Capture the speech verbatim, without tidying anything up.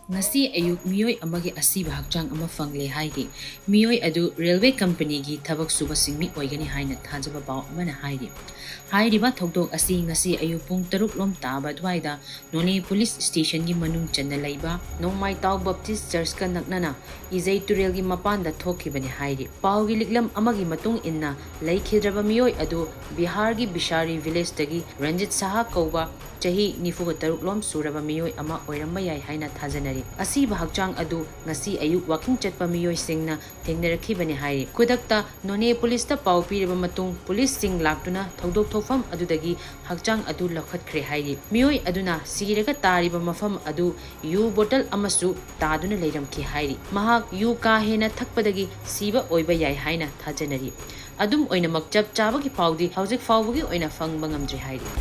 ꯉꯁꯤ ꯑꯌꯨꯛ ꯃꯤꯑꯣꯏ ꯑꯃꯒꯤ ꯑꯁꯤꯕ ꯍꯛꯆꯥꯡ ꯑꯃ ꯐꯪꯂꯦ ꯍꯥꯏꯔꯤ꯫ ꯃꯤꯑꯣꯏ ꯑꯗꯨ ꯔꯦꯜꯋꯦ ꯀꯝꯄꯅꯤꯒꯤ ꯊꯕꯛ ꯁꯨꯕꯁꯤꯡ ꯃꯤ ꯑꯣꯏꯒꯅꯤ ꯍꯥꯏꯅ ꯊꯥꯖꯕ ꯄꯥꯎ ꯑꯃꯅ ꯍꯥꯏꯔꯤ꯫ ꯍꯥꯏꯔꯤꯕ ꯊꯧꯗꯣꯛ ꯑꯁꯤ ꯉꯁꯤ ꯑꯌꯨꯛ ꯄꯨꯡ ꯇꯔꯨꯛ ꯂꯣꯝ ꯇꯥꯕ ꯑꯗꯨꯋꯥꯏꯗ ꯅꯣꯅꯦ ꯄꯨꯂꯤꯁ ꯁ꯭ꯇꯦꯁꯟꯒꯤ ꯃꯅꯨꯡ ꯆꯟꯅ ꯂꯩꯕ ꯅꯣꯡꯃꯥꯏꯇꯥꯎ ꯕꯞꯇꯤꯁ ꯆꯔꯆꯀ ꯅꯛꯅꯅ ꯏꯖꯩ ꯇꯨꯔꯦꯜꯒꯤ ꯃꯄꯥꯟꯗ ꯊꯣꯛꯈꯤꯕꯅꯤ ꯍꯥꯏꯔꯤ꯫ ꯄꯥꯎꯒꯤ ꯂꯤꯛꯂꯝ ꯑꯃꯒꯤ ꯃꯇꯨꯡ ꯏꯟꯅ, ꯂꯩꯈꯤꯗ꯭ꯔꯕ ꯃꯤꯑꯣꯏ ꯑꯗꯨ ꯕꯤꯍꯥꯔꯒꯤ ꯕꯤꯁꯥꯔꯤ ꯚꯤꯂꯦꯖꯇꯒꯤ ꯔꯟꯖꯤꯠ ꯁꯍꯥ ꯀꯧꯕ ꯆꯍꯤ ꯅꯤꯐꯨꯒ ꯇꯔꯨꯛ ꯂꯣꯝ ꯁꯨꯔꯕ ꯃꯤꯑꯣꯏ ꯑꯃ ꯑꯣꯏꯔꯝꯕ ꯌꯥꯏ ꯍꯥꯏꯅ ꯊꯥꯖꯅꯔꯤ꯫ ꯑꯁꯤꯕ ꯍꯛꯆꯥꯡ ꯑꯗꯨ ꯉꯁꯤ ꯑꯌꯨꯛ ꯋꯥꯀꯤꯡ ꯆꯠꯄ ꯃꯤꯑꯣꯏꯁꯤꯡꯅ ꯊꯦꯡꯅꯔꯛꯈꯤꯕꯅꯤ ꯍꯥꯏꯔꯤ꯫ ꯈꯨꯗꯛꯇ ꯅꯣꯅꯦ ꯄꯨꯂꯤꯁꯇ ꯄꯥꯎ ꯄꯤꯔꯕ ꯃꯇꯨꯡ ꯄꯨꯂꯤꯁꯁꯤꯡ ꯂꯥꯛꯇꯨꯅ ꯊꯧꯗꯣꯛ ꯊꯣꯛꯐꯝ ꯑꯗꯨꯗꯒꯤ ꯍꯛꯆꯥꯡ ꯑꯗꯨ ꯂꯧꯈꯠꯈ꯭ꯔꯦ ꯍꯥꯏꯔꯤ꯫ ꯃꯤꯑꯣꯏ ꯑꯗꯨꯅ ꯁꯤꯔꯒ ꯇꯥꯔꯤꯕ ꯃꯐꯝ ꯑꯗꯨ ꯌꯨ ꯕꯣꯇꯜ ꯑꯃꯁꯨ ꯇꯥꯗꯨꯅ ꯂꯩꯔꯝꯈꯤ ꯍꯥꯏꯔꯤ꯫ ꯃꯍꯥꯛ ꯌꯨ ꯀꯥ ꯍꯦꯟꯅ ꯊꯛꯄꯗꯒꯤ ꯁꯤꯕ ꯑꯣꯏꯕ ꯌꯥꯏ ꯍꯥꯏꯅ ꯊꯥꯖꯅꯔꯤ꯫ ꯑꯗꯨꯝ ꯑꯣꯏꯅꯃꯛ, ꯆꯞ ꯆꯥꯕꯒꯤ ꯄꯥꯎꯗꯤ ꯍꯧꯖꯤꯛ ꯐꯥꯎꯕꯒꯤ ꯑꯣꯏꯅ ꯐꯪꯕ ꯉꯝꯗ꯭ꯔꯤ ꯍꯥꯏꯔꯤ꯫